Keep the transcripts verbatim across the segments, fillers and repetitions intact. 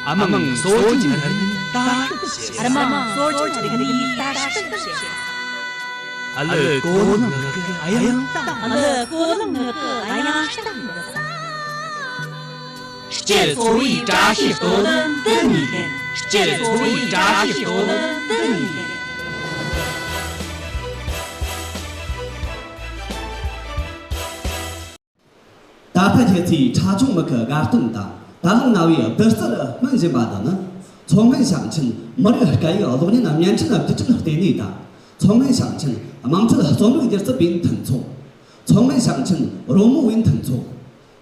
ཨ་མང་སྲོལ་རྒྱུན་རིག་གནས་དར་སྤེལ་བྱེད། ཨ་མང་སྲོལ་རྒྱུན་རིག་གནས་དར་སྤེལ་བྱེད། ཨ་ལོ་ཀོ་ལང་ངག་གི་དབྱངས་རྟ། ཨ་ལོ་ཀོ་ལང་ངག་གི་དབྱངས་རྟ། སྤྱི་ཚོགས་ཀྱི་བཀྲ་ཤིས་སྟོབས་ལྡན་འདི་ནས་ལེན། སྤྱི་ཚོགས་ཀྱི་བཀྲ་ཤིས་སྟོབས་ལྡན་འདི་ནས་ལེན། ད་ལྟ་ཁྱེད་ཚོས་ཁྲ་ཆུང་མི་ཁུ་དགའ་སྟོན་དང་། ད་ལོ་རྔ་བའི་བདུད་རྩིར་སྨིན་བཞིན་པ་འདི་ནི། མཚོ་སྔོན་ཞིང་ཆེན་མི་རིགས་སྐད་ཡིག་གློག་བརྙན་བརྙན་འཕྲིན་བརྒྱུད་འཕྲིན་ལྟེ་གནས་དང་། མཚོ་སྔོན་ཞིང་ཆེན་དམངས་ཁྲོད་རྩོམ་རིག་སྒྱུ་རྩལ་པའི་མཐུན་ཚོགས། མཚོ་སྔོན་ཞིང་ཆེན་རོལ་མོ་བའི་མཐུན་ཚོགས།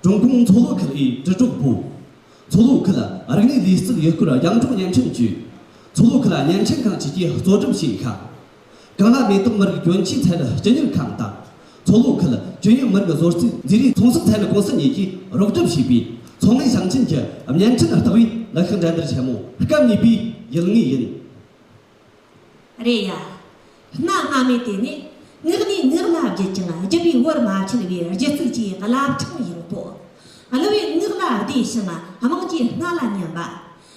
ཀྲུང་གུང་མཚོ་ལྷོ་ཁུལ་ཨུའི་དྲིལ་སྒྲོག་པུའུ། མཚོ་ལྷོ་ཁུལ་རིག་གནས་ལུས་རྩལ་ཡུལ་སྐོར་རྒྱང་སྒྲོག་བརྙན་འཕྲིན་ཅུས། མཚོ་ལྷོ་ཁུལ་བརྙན་འཕྲིན་ཁང་བཅས་ཀྱིས་གཙོ་སྒྲུབ་བྱས་ཤིང་། གངས་ལྷ་མེ་ཏོག་མི་རིགས་གྱོན་ཆས་ཚན་རིག་སྤྱི་གཉེར་ཁང་དང་། མཚོ་ལྷོ་ཁུལ་ཅུན་ཡོན་མི་རིགས་བཟོ་རྩལ་མཛེས་རིག་ཚོང་ཟོག་ཚན་རིག་ཀུང་སི་གཉིས་ཀྱིས་རོགས་སྒྲུབ་བྱས་པའི་མཚོ་སྔོན་ཞིང་ཆེན་གྱི་བརྙན་འཕྲིན་ལྟེ་བའི་ལེགས་བཤད་འགྲན་བསྡུར་ཆེན་མོ་སྐབས་གཉིས་པའི་ཡུལ་དངོས་ཡིན། རེད་ཡ། གནའ་སྔ་མོའི་དུས་ནས་ངག་ནས་ངག་ལ་བརྒྱུད་ཅིང་བརྒྱུད་པའི་བར་མ་ཆད་པའི་སྒྱུ་རྩལ་གྱི་བླ་བྲང་ཡངས་པོ། གླུ་བའི་ངག་ལ་བདེ་ཞིང་དམངས་ཀྱི་སྣ་ལ་སྙན་པ།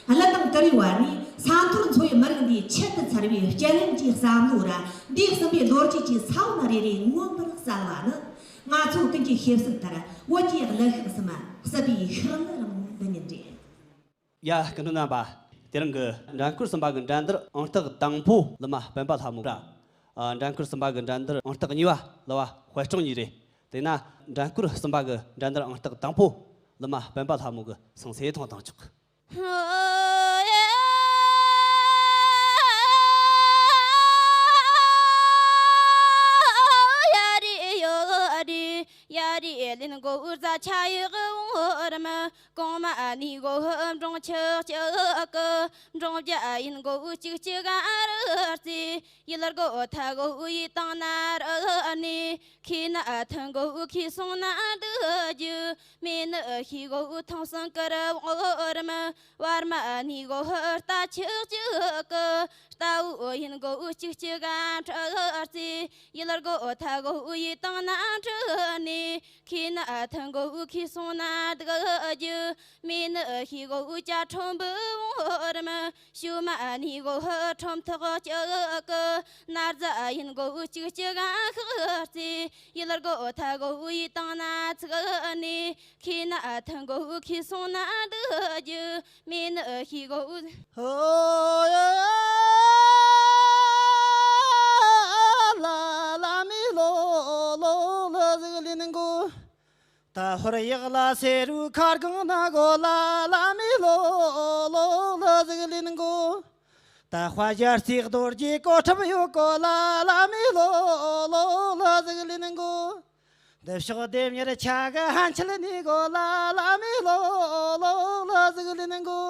གླུ་དང་གུ་རུའི་བར་ནས་ས་མཐོར་འཚོ་བའི་མི་རིགས་འདིའི་ཆེད་དུ་འཚར་བའི་སྤྱི་གླིང་གི་བསམ་བློ་ར་འདས་ཟིན་པའི་ལོ་རྒྱུས་ཀྱི་ས་བོན་རེ་རེ་མངོན་པར་གསལ་བ་ནི། ང་ཚོ་ཀུན་གྱིས་ཤེས་གསལ་ལྟར་བོད་ཀྱི་གླུ་ཤགས་སམ་སྲིད་པའི་ཤག་ལེ་རིང་མོ་འདི་ཉིད་རེད། ཡ། སྐུ་མགྲོན་རྣམ་པ། དེ་རིང་གི་འགྲན་ཁུལ་གསུམ་པ་གི་འགྲན་བསྡུར་ཨང་རྟགས་དང་པོ་གླུ་མ་སྤེན་པ་ལྷ་མོ་ར། ཨ། འགྲན་ཁུལ་གསུམ་པ་གི་འགྲན་བསྡུར་ཨང་རྟགས་གཉིས་པ་གླུ་བ་དཔལ་སྐྱོང་གཉིས་རེད། དེས་ན་འགྲན་ཁུལ་གསུམ་པ་གི་འགྲན་བསྡུར་ཨང་རྟགས་དང་པོ་གླུ་མ་སྤེན་པ་ལྷ་མོ་གི་སང་སེ་ཐོང་དང་ཆོག། ཡ་རེ་ལེན་གོ་རྫ་ཆ་ཡི་བོ་རམ། གོང་མ་ནི་གོ་འབྲོང་ཆུ་གཅིག་གི། འབྲོང་རྒྱ་ཡིན་གོ་གཅིག་གཅིག་ག་རི་རྩེ། ཡུལ་སྒོ་ཐ་གོ་ཡི་དང་ན་རི་ནི། ཁྱི་ན་ཐུན་གོ་ཁྱི་སོང་ན་འདི་རྒྱུ། མེ་ནི་ཤི་གོ་ཐང་སང་ཀ་ར་འོ་རམ། བར་མ་ནི་གོ་རྟ་ཆུ་གཅིག་གི། རྟ་བོ་ཡིན་གོ་གཅིག་གཅིག་ག་འཕྲུ་རྩེ། ཡུལ་སྒོ་ཐ་གོ་ཡི་དང་ན་འཕྲུ་ནི། ཁྱི་ན་ཐུན་གོ་ཁྱི་སོང་ན་འདི་རྒྱུ། མེ་ནི་ཤི་གོ་ཅ་ཁྲོམ་བུ་འོ་རམ། ཤུ་མ་ནི་གོ་ཁྲོམ་ཐག་གཅིག་གི། ན་རྫ་ཡིན་གོ་གཅིག་གཅིག་ག་ཤག་རྩེ། ཡུལ་སྒོ་ཐ་གོ་ཡི་དང་ན་ཚིག་ནི། ཁྱི་ན་ཐུན་གོ་ཁྱི་སོང་ན་འདི་རྒྱུ། མེ་ནི་ཤི་གོ། ཧོ་ཡ་ལ་ལ་མི་ལོ་ལོ་ལ་ཟིག་ལིན་གོ། ད་ཧོར་ཡག་ལ་སེ་རུ་ཁར་གང་ན་གོ་ལ་ལ་མི་ལོ་ལོ་ལ་ཟིག་ལིན་གོ། ད་དཔའ་རྒྱལ་རྩིས་རྡོ་རྗེ་གོ་ཁྲབ་ཡོད་གོ་ལ་ལ་མི་ལོ་ལོ་ལ་ཟིག་ལིན་གོ། འདི་ཕྱོགས་ལྡེམ་ཉེར་ཆ་གི་ཧན་ཆལ་ནི་གོ་ལ་ལ་མི་ལོ་ལོ་ལ་ཟིག་ལིན་གོ།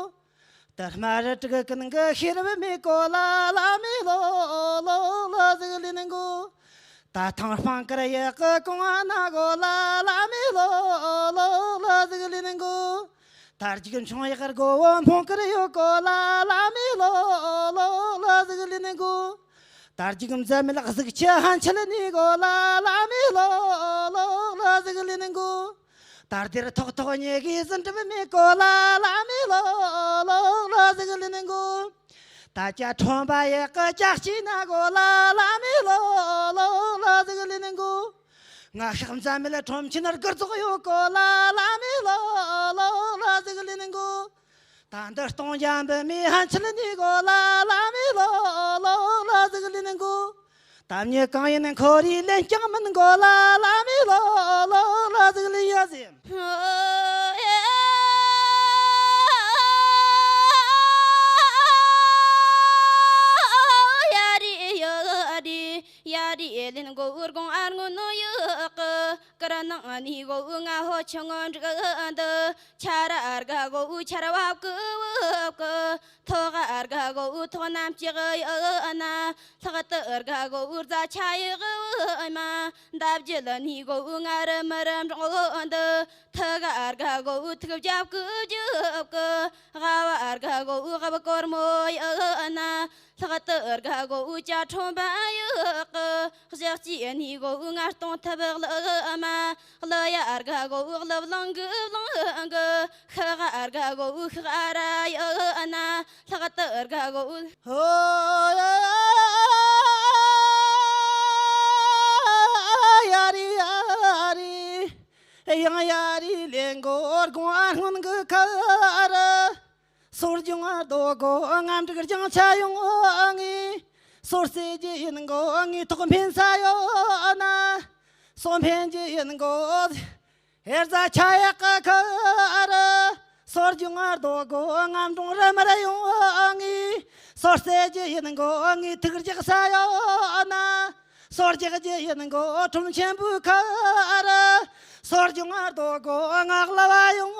ད་སྨ་རི་དྲུག་ཀུན་གི་ཤེས་རབ་མེ་གོ་ལ་ལ་མི་ལོ་ལོ་ལ་ཟིག་ལིན་གོ། ད་ཐང་སྤང་ཀར་ཡག་གི་གོང་ན་གོ་ལ་ལ་མི་ལོ་ལོ་ལ་ཟིག་ལིན་གོ། ད་རྒྱུག་མཆོང་ཡག་གི་གོ་བོ་འཕོང་ཀར་ཡོད་གོ་ལ་ལ་མི་ལོ་ལོ་ལ་ཟིག་ལིན་གོ། ད་རྒྱུག་མཛའ་མེད་གཟུགས་ཆེ་ཧན་ཆལ་ནི་གོ་ལ་ལ་མི་ལོ་ལོ་ལ་ཟིག་ལིན་གོ། ད་དེར་ཐོག་ཐོག་ཉེ་གི་ཟིན་གྲབས་མེ་གོ་ལ་ལ་མི་ལོ་ལོ་ལ་ཟིག་ལིན་གོ། ད་ཅ་ཁྲོམ་པ་ཡག་གི་ཅག་ཅི་ན་གོ་ལ་ལ་མི་ལོ་ལོ་ལ་ཟིག་ལིན་གོ། ང་ཤག་མཛའ་མེད་ཁྲོམ་ཆེན་སྒར་ཚོགས་ཡོད་གོ་ལ་ལ་མི་ལོ་ལོ་ལ་ཟིག་ལིན་གོ། ད་འདི་སྟོང་རྒྱ་འབུམ་མི་ཧན་ཆལ་ནི་གོ་ལ་ལ་མི་ལོ་ལོ་ལ་ཟིག་ལིན་གོ། ད་མྱི་གང་ཡིན་འཁོར་རི་ལེན་ཀྱང་མིན་གོ་ལ་ལ་མི་ལོ་ལོ་ལ་ཟིག་ལིན་ཡ་ཟིན། ཡ་རེ་ཡ་རེ། ཡ་རེ་ལེན་གོ་འུར་གོང་ཨར་ངོ་ནོ་ཡོ་ཀི། ཀི་ར་ནང་ནི་གོ་འུ་ང་ཧོ་ཆུ་ངོ་འབྲུག་འདི། ཆ་ར་ཨར་ག་གོ་འུ་ཆ་ར་བབ་ཀི་བབ་ཀི། ཐོག་ཨར་ག་གོ་འུ་ཐོག་གནམ་ལྕགས་ཡོ་ན། ལྷག་ཏུ་ཨར་ག་གོ་འུ་རྫ་ཆ་ཡོ་མ། འདབ་རྒྱུད་ནི་གོ་འུ་ང་རི་མི་རི་འབྲོང་འདི། ཐི་ག་དགའ་གོ་ཐུག་རྒྱབ་ཀི་རྒྱབ་ཀི། ཧ་བ་དགའ་གོ་ཧབ་གོར་མོ་ཡི་ན། ལྷག་ཏུ་དགའ་གོ་ཅ་ཁྲོམ་པ་ཡག་གི། ཞག་གཅིག་གནས་གོ་ང་སྟོང་ཐབས་ལ་མ། ལ་ཡ་དགའ་གོ་ལབ་ལང་གི་ལང་གི། ཤ་ག་དགའ་གོ་ཤ་ཨ་ར་ཡི་ན། ལྷག་ཏུ་དགའ་གོ། ཧོ་ཡ་ཡ་རི་ཡ་རི། ཡང་་ཡ་རི་ལེན་གོ་དགོང་ཨ་སྔོན་གི་ཁ་ར། སོར་སྦྱོང་ང་རྡོ་གོ་ང་འབྲུག་རྒྱང་ཆ་ཡོང་ངི། སོར་རྩེ་རྒྱུ་ཡིན་གོ་ངི་ཐོག་འཕེན་ས་ཡོད་ན། སོ་འཕེན་རྒྱུ་ཡིན་གོ་ཧེར་ཟ་ཆ་ཡག་གི་ཁ་ར། སོར་སྦྱོང་ང་རྡོ་གོ་ང་འབྲོང་རི་མར་ཡོང་ངི། སོར་རྩེ་རྒྱུ་ཡིན་གོ་ངི་ཐུག་རྒྱག་ས་ཡོད་ན། སོར་རྒྱག་རྒྱུ་ཡིན་གོ་ཁྲོམ་ཆེན་པོའི་ཁ་ར། སོར་སྦྱོང་ང་རྡོ་གོ་ང་ལ་བ་ཡོང་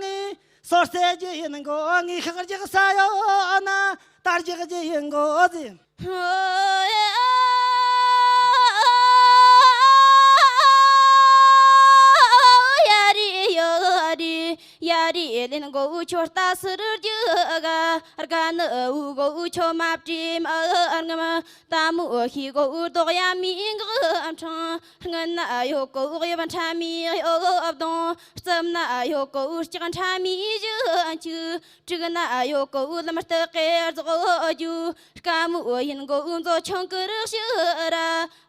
ངི། སོར་རྩེ་རྒྱུ་ཡིན་གོ་ངའི་ཤག་རྒྱག་ས་ཡོད་ན། དར་རྒྱག་རྒྱུ་ཡིན་གོ་ཟེ། ཧོ་ཡ་རི་ཡོ་རི། ཡ་རི་ལེན་གོ་ཁྱོད་ལྟ་སུ་རུ་རྒྱུ་ག་དགའ་ནི་འུ་གོ་ཁྱོད་མ་བྲིས་མ་ཨར་ངམ། ལྟད་མོ་ཤེས་གོ་ལྡོག་ཡ་མི་འགག་ཨམ་ཕྲང་། སྔུན་ན་ཡོད་གོ་གཡོ་བ་ཕྲ་མི་གཡོ་བདུང་། རྩིབ་ན་ཡོད་གོ་ལྕགས་ཕྲ་མི་བཞི་འཆུག་དྲུག་ན་ཡོད་གོ་ལམ་སྟག་གེ་རྫོགས་རྒྱུ། དཀའ་མོ་ཡིན་གོ་མཛོ་ཆུང་ཀི་རག་ཤི་ར།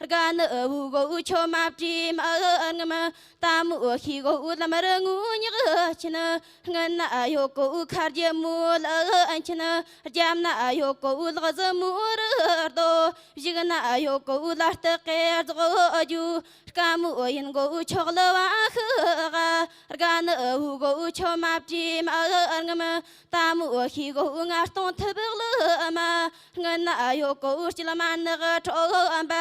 དགའ་ནི་འུ་གོ་ཆོ་མ་བྲིས་མ་ཨར་ངམ། ལྟད་མོ་ཤེས་གོ་ལམ་རི་ངུ་ཉག་ཆི་ནི། སྔུན་ན་ཡོད་གོ་ཁར་རྒྱ་མོ་ལ་ཨན་ཆི་ནི། རྒྱབ་ན་ཡོད་གོ་ལག་ཟི་མོ་རི་རྡོ། གཞུག་ན་ཡོད་གོ་ལ་སྟག་གེ་རྫོགས་རྒྱུ། དཀའ་མོ་ཡིན་གོ་ཆོག་ལ་བ་ཤི་ག་དགའ་ནི་འུ་གོ་ཆོ་མ་བྲིས་མ་ཨར་ངམ། ལྟད་མོ་ཤེས་གོ་ང་སྟོང་ཐུབ་ལ་མ། སྔུན་ན་ཡོད་གོ་སྐྱིལ་མ་ནག་ཁྲོ་འམ་པ།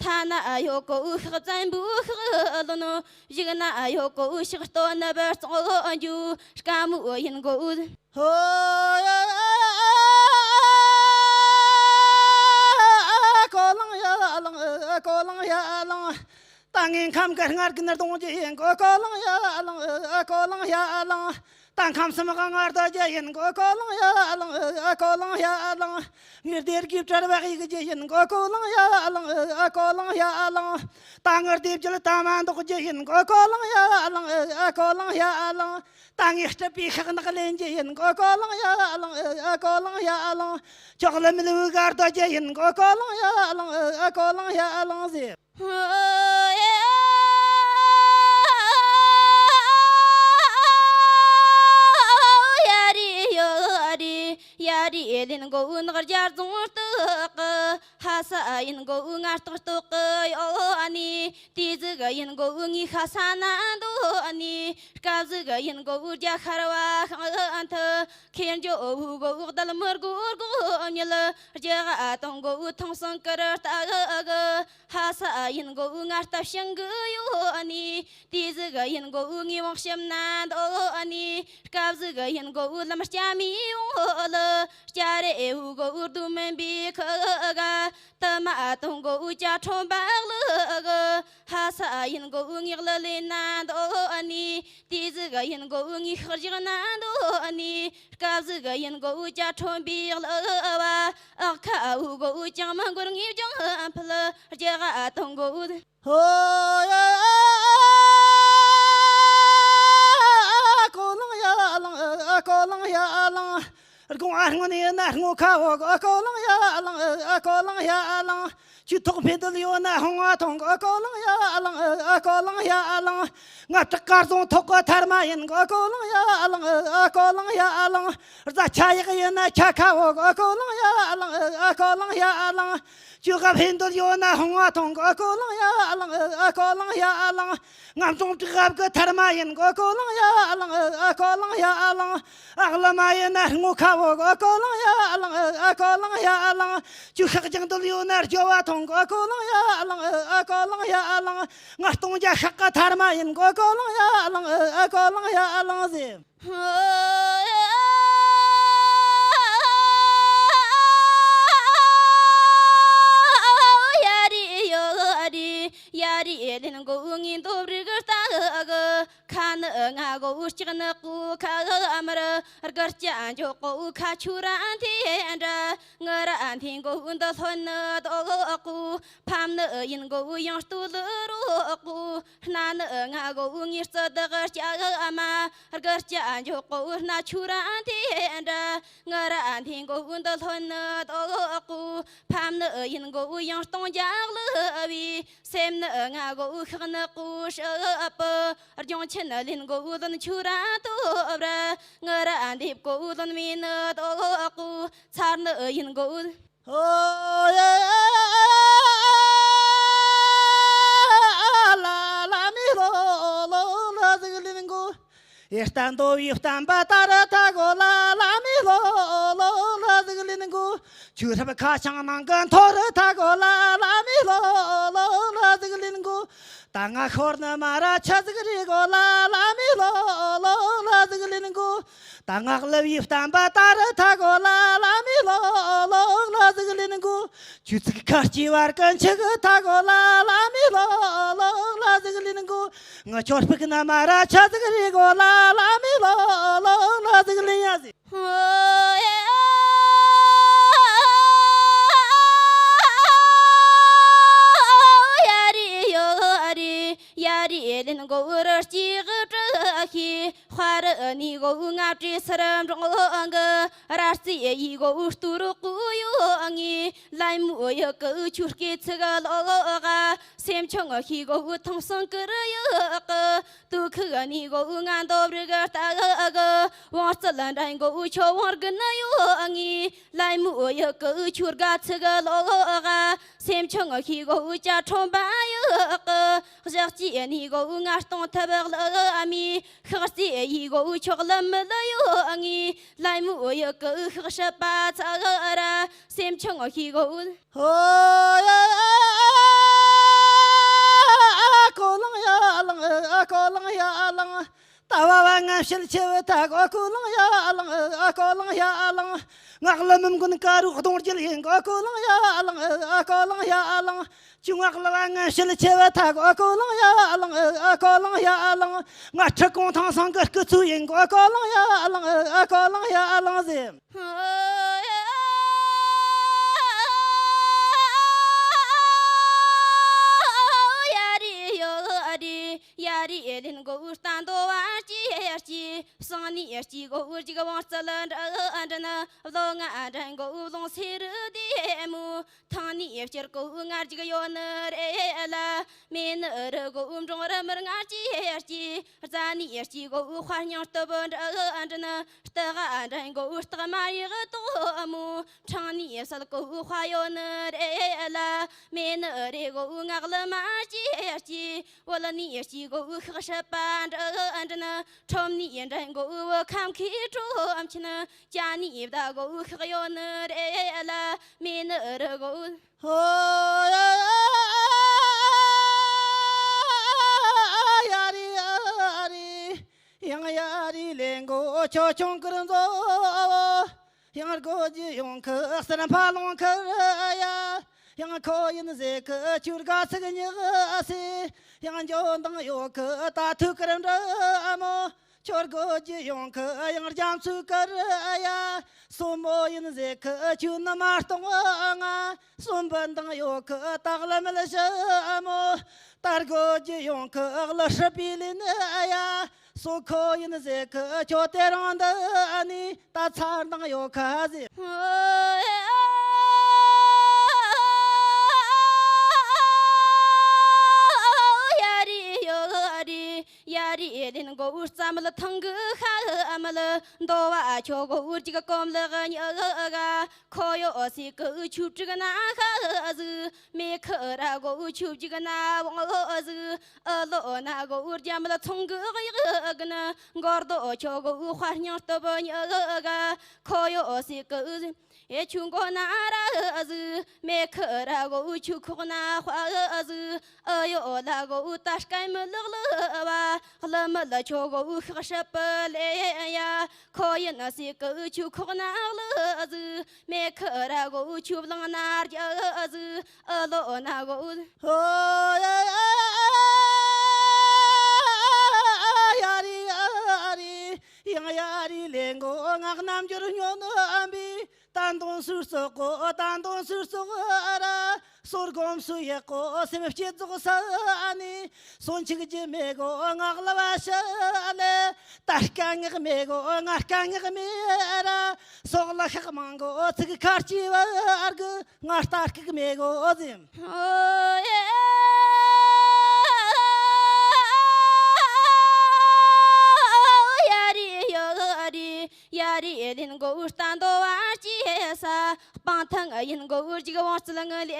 མཐའ་ན་ཡོད་གོ་ཤག་བཙན་པོ་ཤག་ལོ་ནོ། གཞུག་ན་ཡོད་གོ་ཤག་སྟོ་ནི་བར་གཙང་འོ་འཇུ། དཀའ་མོ་ཡིན་གོ་ཧོ་ཡ་ཡ། ཀོ་ལང་ཡ་ལང་ཨ་ཀོ་ལང་ཡ་ལང་། ད་ངས་ཁམས་ཀྱི་སྔར་གི་ནར་གཏོང་རྒྱུ་ཡིན་གོ་ཀོ་ལང་ཡ་ལང་ཨ་ཀོ་ལང་ཡ་ལང་། ད་ཁམས་སུ་མ་གང་ངར་ད་རྒྱུ་ཡིན་གོ་ཀོ་ལང་ཡ་ལང་ཨ་ཀོ་ལང་ཡ་ལང་། མི་སྡེར་གྱི་བྲལ་བ་ཡིག་རྒྱུ་ཡིན་གོ་ཀོ་ལང་ཡ་ལང་ཨ་ཀོ་ལང་ཡ་ལང་། ད་ངར་སྡེབ་རྒྱུ་ལ་ད་མ་འདོགས་རྒྱུ་ཡིན་གོ་ཀོ་ལང་ཡ་ལང་ཨ་ཀོ་ལང་ཡ་ལང་། ད་ངས་སྤྲུལ་པའི་ཤག་ནག་ལེན་རྒྱུ་ཡིན་གོ་ཀོ་ལང་ཡ་ལང་ཨ་ཀོ་ལང་ཡ་ལང་། ཅོག་ལ་མི་ལུ་གར་ད་རྒྱུ་ཡིན་གོ་ཀོ་ལང་ཡ་ལང་ཨ་ཀོ་ལང་ཡ་ལང་ཟེར། ཧོ་ཡ། ཡ་རི་ཡོ་རི། ཡ་རི་ལེན་གོ་ནག་རྒྱ་རྫོང་སྟག་གི། ཧ་ས་ཡིན་གོ་ང་སྟག་སྟག་གི་ཡོ་ཨ་ནི། དེ་ཟིག་ཡིན་གོ་ངའི་ཤ་ས་ན་འདོ་ཨ་ནི། སྐབས་ཟིག་ཡིན་གོ་རྒྱ་ཤར་བ་ཤང་ཨ་ཐི། ཁེར་འཇོ་འུ་གོ་འོག་དལ་མི་རྒོ་རྒོ་ཉལ། རྒྱ་ག་ཨ་དང་གོ་འུ་ཐང་སང་ཀི་ར་ལྟ་གི་གི། ཧ་ས་ཡིན་གོ་འུ་ང་ལྟ་ཤང་གི་ཡོ་ཨ་ནི། དེ་ཟིག་ཡིན་གོ་འུ་ངའི་བང་ཤམ་ན་འདོ་ཨ་ནི། སྐབས་ཟིག་ཡིན་གོ་འུ་ལམ་སྐྱ་མི་ཡོང་ལ། སྐྱ་རེ་འུ་གོ་འུ་རྡུ་མིན་པའི་ཁི་ག་ཏི་མ་ཨ་དང་གོ་འུ་ཅ་ཁྲོམ་བག་ལི་གི། ཧ་ས་ཡིན་གོ་འུ་ངེག་ལི་ལེ་ན་འདོ་ཨ་ནི། དེ་ཟིག་ཡིན་གོ་འུ་ངེ་ཤག་རྒྱག་ན་འདོ་ཨ་ནི། སྐབས་ཟིག་ཡིན་གོ་འུ་ཅ་ཁྲོམ་བག་ལི་བ། ཨག་ཁ་འུ་གོ་འུ་ཅང་མ་འགོར་ངེ་ཅང་ཨ་ཕི་ལི་རྒྱ་ག་ཨ་དང་གོ་འུ། ཧོ་ཡ། ཀོ་ལང་ཡ་ལང་ཨ་ཀོ་ལང་ཡ་ལང་། དགོང་ཨ་སྔོན་ཡིན་ན་སྔོ་ཁ་འོ་གོ་ཀོ་ལང་ཡ་ལང་ཨ་ཀོ་ལང་ཡ་ལང་། ཆུ་ཐོག་འཕེན་དུ་ཡོད་ན་ཧོང་བ་ཐོང་གོ་ཀོ་ལང་ཡ་ལང་ཨ་ཀོ་ལང་ཡ་ལང་། ང་བྲག་དཀར་རྫོང་ཐོག་གི་ཐར་མ་ཡིན་གོ་ཀོ་ལང་ཡ་ལང་ཨ་ཀོ་ལང་ཡ་ལང་། རྫ་ཆ་ཡག་ཡིན་ན་ཆ་ཁ་འོ་གོ་ཀོ་ལང་ཡ་ལང་ཨ་ཀོ་ལང་ཡ་ལང་། ཅུ་ག་འཕེན་དུ་ཡོད་ན་ཧོང་བ་ཐོང་གོ་ཀོ་ལང་ཡ་ལང་ཨ་ཀོ་ལང་ཡ་ལང་། ང་ཚོང་དྲུག་གབ་གི་ཐར་མ་ཡིན་གོ་ཀོ་ལང་ཡ་ལང་ཨ་ཀོ་ལང་ཡ་ལང་། ཨག་ལ་མ་ཡིན་ན་སྔོ་ཁ་འོ་གོ་ཀོ་ལང་ཡ་ལང་ཨ་ཀོ་ལང་ཡ་ལང་། ཅུ་ཤག་ཅང་དུ་ཡོད་ན་རྒྱོ་བ་ཐོང་གོ་ཀོ་ལང་ཡ་ལང་ཨ་ཀོ་ལང་ཡ་ལང་། ང་སྟོང་རྒྱ་ཤག་གི་ཐར་མ་ཡིན་གོ་ཀོ་ལང་ཡ་ལང་ཨ་ཀོ་ལང་ཡ་ལང་ཟེར། ཧོ་ཡ་རི་ཡོ་རི། ཡ་རི་ལེན་གོ་ངི་འདོབ་རི་གི་ལྟ་གི་ཁ། ནི་ང་གོ་ལྕགས་ནི་གོ་ཁ་དམར། དགུ་སྐྱ་འཇོག་གོ་ཁ་ཆུ་ར་འཐེན་འདྲ། ངུ་ར་འཐེན་གོ་འདི་ལྷོད་ནི་དོ་གོ། ཕམ་ནི་ཡིན་གོ་ཡང་སྟོད་ལི་རོ་གོ། སྣ་ནི་ང་གོ་ངའི་རྩི་དག་སྐྱ་མ། དགུ་སྐྱ་འཇོག་གོ་སྣ་ཆུ་ར་འཐེན་འདྲ། ངུ་ར་འཐེན་གོ་འདི་ལྷོད་ནི་དོ་གོ། ཕམ་ནི་ཡིན་གོ་ཡང་སྟོང་རྒྱག་ལི་བའི། སེམས་ནི་ང་གོ་ཤག་ནི་གོ་ཧྲི་པི། རྒྱང་ཆེན་ལེན་གོ་ལོན་ཆུ་ར་ཏོ་བྲ། ངུ་ར་འདེབས་གོ་ལོན་མེ་ནི་དོ་གོ། ཚར་ནི་ཡིན་གོ། ཨོ་ཡ་ལ་ལ་མི་ལོ་ལོ་ལ་ཟིག་ལེན་གོ། ཡེ་བསྟན་འདོ་བའི་བསྟན་པ་དར་ཐ་གོ་ལ་ལ་མི་ལོ་ལོ་ལ་ཟིག་ལེན་གོ། ཆུ་རབ་ཁ་བྱང་ནང་གི་འཐོར་ཐ་གོ་ལ་ལ་མི་ལོ་ལོ་ལ་ཟིག་ལེན་གོ། ད་ང་ཤོར་ནི་མ་ར་ཆ་ཟིག་རི་གོ་ལ་ལ་མི་ལོ་ལོ་ལ་ཟིག་ལེན་གོ། ད་ང་ལ་བའི་བསྟན་པ་དར་ཐ་གོ་ལ་ལ་མི་ལོ་ལོ་ལ་ཟིག་ལེན་གོ། ཆུ་ཚིག་ཁ་སྐྱེ་བར་ཀུན་ཆི་གི་ཐ་གོ་ལ་ལ་མི་ལོ་ལོ་ལ་ཟིག་ལེན་གོ། ང་ཁྱོད་ཕུག་ན་མ་ར་ཆ་ཟིག་རི་གོ་ལ་ལ་མི་ལོ་ལོ་ལ་ཟིག་ལེན་ཡ་ཟི། ཡ་རི་ཡོ་རི་ཡ་རི་ལེན་གོ་ར་སྐྱེ་གི་དྲི་ཤི། དཔའ་རི་ནི་གོ་ང་བྲེ་སར་འབྲོང་གི། ར་རྩེ་ཡི་གོ་སྟུ་རུ་ཀུ་ཡོ་ངི། ལན་མུ་ཡི་གི་ཆུ་སྐེ་ཚི་ག་ལོ་ག། སེམས་ཆུང་ཤི་གོ་ཐང་སང་ཀི་རི་ཡི་གི། དུ་ཁི་ནི་གོ་ང་འདོབ་རི་གི་ལྟ་གི། བང་རྩལ་འགྲན་གོ་ཆོ་བང་གི་ནི་ཡོ་ངི། ལན་མུ་ཡི་གི་ཆུ་རྒ་ཚི་ག་ལོ་ག། སེམས་ཆུང་ཤི་གོ་བཅའ་ཁྲོམ་པ་ཡི་གི། ཞག་ཅི་ནི་གོ་ང་སྟོང་ཐབ་ལ་མི། ཤག་ཅི་ཡི་གོ་ཆོག་ལམ་མི་ལ་ཡོ་ངི། ལན་མུ་ཡི་གི་ཤག་ཤ་པ་ཚ་ག་ར། སེམས་ཆུང་ཤི་གོ། ཧོ་ཡ་ཨ་ཀོ་ལང་ཡ་ལང་ཨ་ཀོ་ལང་ཡ་ལང་། ད་བ་བ་ངན་ཤེད་ཆེ་བ་ད་གོ་ཀོ་ལང་ཡ་ལང་ཨ་ཀོ་ལང་ཡ་ལང་། ངག་ལ་མི་མགོན་ཀ་རུ་གདོང་རྒྱལ་ཡིན་གོ་ཀོ་ལང་ཡ་ལང་ཨ་ཀོ་ལང་ཡ་ལང་། ཅུང་ངག་ལ་བ་ངན་ཤེད་ཆེ་བ་ད་གོ་ཀོ་ལང་ཡ་ལང་ཨ་ཀོ་ལང་ཡ་ལང་། ང་ཁྲི་གོང་ཐང་སང་གི་སྐུ་ཚུལ་ཡིན་གོ་ཀོ་ལང་ཡ་ལང་ཨ་ཀོ་ལང་ཡ་ལང་ཟེར། ཡ་རི་ཡོ་རི་ཡ་རི་ལེན་གོ་ཨུ་སྟན་དོ་བ་ཅི་ཡ་ཅི། སང་ནི་ཡ་ཅི་གོ་ཨུ་ཅི་ག་བང་རྩལ་འདྲ་འདྲ་ན། བློ་ང་འདྲ་གོ་ཨུ་ལོང་སེ་རུ་དེ་མོ། ཐང་ནི་ཡ་ཅར་གོ་ཨུ་ང་ཅི་ག་ཡོ་ནི་རེ་ལ། མེ་ནི་རུ་གོ་ཨུ་འབྲོང་ར་མར་ང་ཅི་ཡ་ཅི། རྫ་ནི་ཡ་ཅི་གོ་ཨུ་ཧ་སྙིང་སྟོབས་འདྲ་འདྲ་ན། སྟག་འདྲ་གོ་ཨུ་སྟག་མ་ཡི་ག་དོ་མོ། ཕྲེང་ནི་ཡ་སལ་གོ་ཨུ་ཧ་ཡོ་ནི་རེ་ལ། མེ་ནི་རེ་གོ་ཨུ་ངག་ལ་མ་ཅི་ཡ་ཅི། བོ་ལ་ནི་ཡ་ཅི་གོ་ཨུ་ཤག་ཤ་པ་འདྲ་འདྲ་ན། ཁྲོམ་ནི་ཡ་འདྲ་གོ་ཨུ་བོ་ཁམ་ཁི་ཁྲོ་ཨམ་ཆི་ན། ཅ་ནི་ཡ་བདག་གོ་ཨུ་ཤག་ཡོ་ནི་རེ་ལ། མེ་ནི་རུ་གོ་ཨུ། ཧོ་ཡ་རི་ཡ་རི། ཡང་ཡ་རི་ལེན་གོ་ཆོ་ཆུང་ཀུར་མཛོ། ཡང་སྒོ་ཇི་ཡོང་ཁི་སར་ཕ་ལོང་ཁི་ཡ། ཡང་ཁོ་ཡིན་ཟེ་ཁི་ཆུར་ག་ཚིག་ཉི་སི། ཡང་འཇོ་འདང་ཡོ་ཁི་ད་ཐུ་ཀར་འདྲ་མོ། ཆོར་སྒོ་ཇི་ཡོང་ཁི་ཡང་རྒྱ་མཚུ་ཀར་ཡ། སོ་མོ་ཡིན་ཟེ་ཁི་ཆུ་ནི་མ་གཏོང་ང་། སོམ་བུ་འདང་ཡོ་ཁི་ད་གླུ་མེད་ཞི་མོ། ད་སྒོ་ཇི་ཡོང་ཁི་གླུ་ཧྲི་པི་ལིན་ཡ། སོ་ཁོ་ཡིན་ཟེ་ཁི་ཁྱོ་དེ་རང་འདི་ནི། ད་ཚར་འདང་ཡོ་ཁ་ཟེ། ཡ་རི་ཡོ་རི་ཡ་རི་ལིན་གོ་ཨུ་རྩ་མལ་ཐང་གི་ཤ་མལ། འདོ་བ་ཁྱོ་གོ་ཨུ་ཅིག་གོམ་ལག་ཉི་ག། ཁོ་ཡོ་སི་ཀི་ཆུ་ཀྲིག་ན་ཤ་ཟི། མེ་ཁི་ར་གོ་ཨུ་ཆུ་ཅིག་ན་བང་ཨུ་ཟི། ཨ་ལོ་ན་གོ་ཨུ་རྒྱ་མལ་ཚོང་གི་ཡག་གི་ན། མགོར་དོ་ཁྱོ་གོ་ཨུ་དཔའ་སྙིང་སྟོབས་ཉི་ག། ཁོ་ཡོ་སི་ཀི་ཨེ་ཆུ་མགོ་ན་ར་ཟི། མེ་ཁི་ར་གོ་ཨུ་ཆུ་ཁོག་ན་དཔའ་ཟི། ཨ་ཡོ་ལ་གོ་ཨུ་ཏ་སྐད་མི་ལག་ལ་བ། གླུ་མི་ལ་ཁྱོ་གོ་ཨུ་ཤག་ཤ་པ་ལེ་ཡ། ཁོ་ཡིན་སི་ཀི་ཨུ་ཆུ་ཁོག་ན་གླུ་ཟི། མེ་ཁི་ར་གོ་ཨུ་ཆུ་བླང་ན་རྒྱ་ཟི། ཨ་ལོ་ན་གོ་ཨུ། ཧོ་ཡ་ཡ་ཡ་རི། ངག་རྣམ་འགྱུར་སྨྱོ་ནི་ཨམ་པའི། ད་འདོན་སུ་སོག་གོ། ད་འདོན་སུ་སོག་ར། སོར་གོམ་སུ་ཡག་གོ། སེམས་སྐྱིད་རྫོགས་ས་ནི། སོན་ཆིག་རྒྱུ་མེད་གོ། ངག་ལ་བ་ཤ་ལེ། ད་དཀའ་ངག་མེད་གོ། ང་དཀའ་ངག་མེད་ར། སོག་ལ་ཤག་མང་གོ། ཚིག་ཁར་ཅི་བ་ཨར་གི། ང་ལྟ་སྐུག་མེད་གོ་ཟིམ། ཨོ་ཡ་རི་ཡ་རི། ཡ་རི་ལིན་གོ་ཨུ་རྟ་འདོ་བར་ཅི་ས། སྤང་ཐང་ཡིན་གོ་ཨུ་རྒྱུག་བང་རྩལ་ངི་ལེ་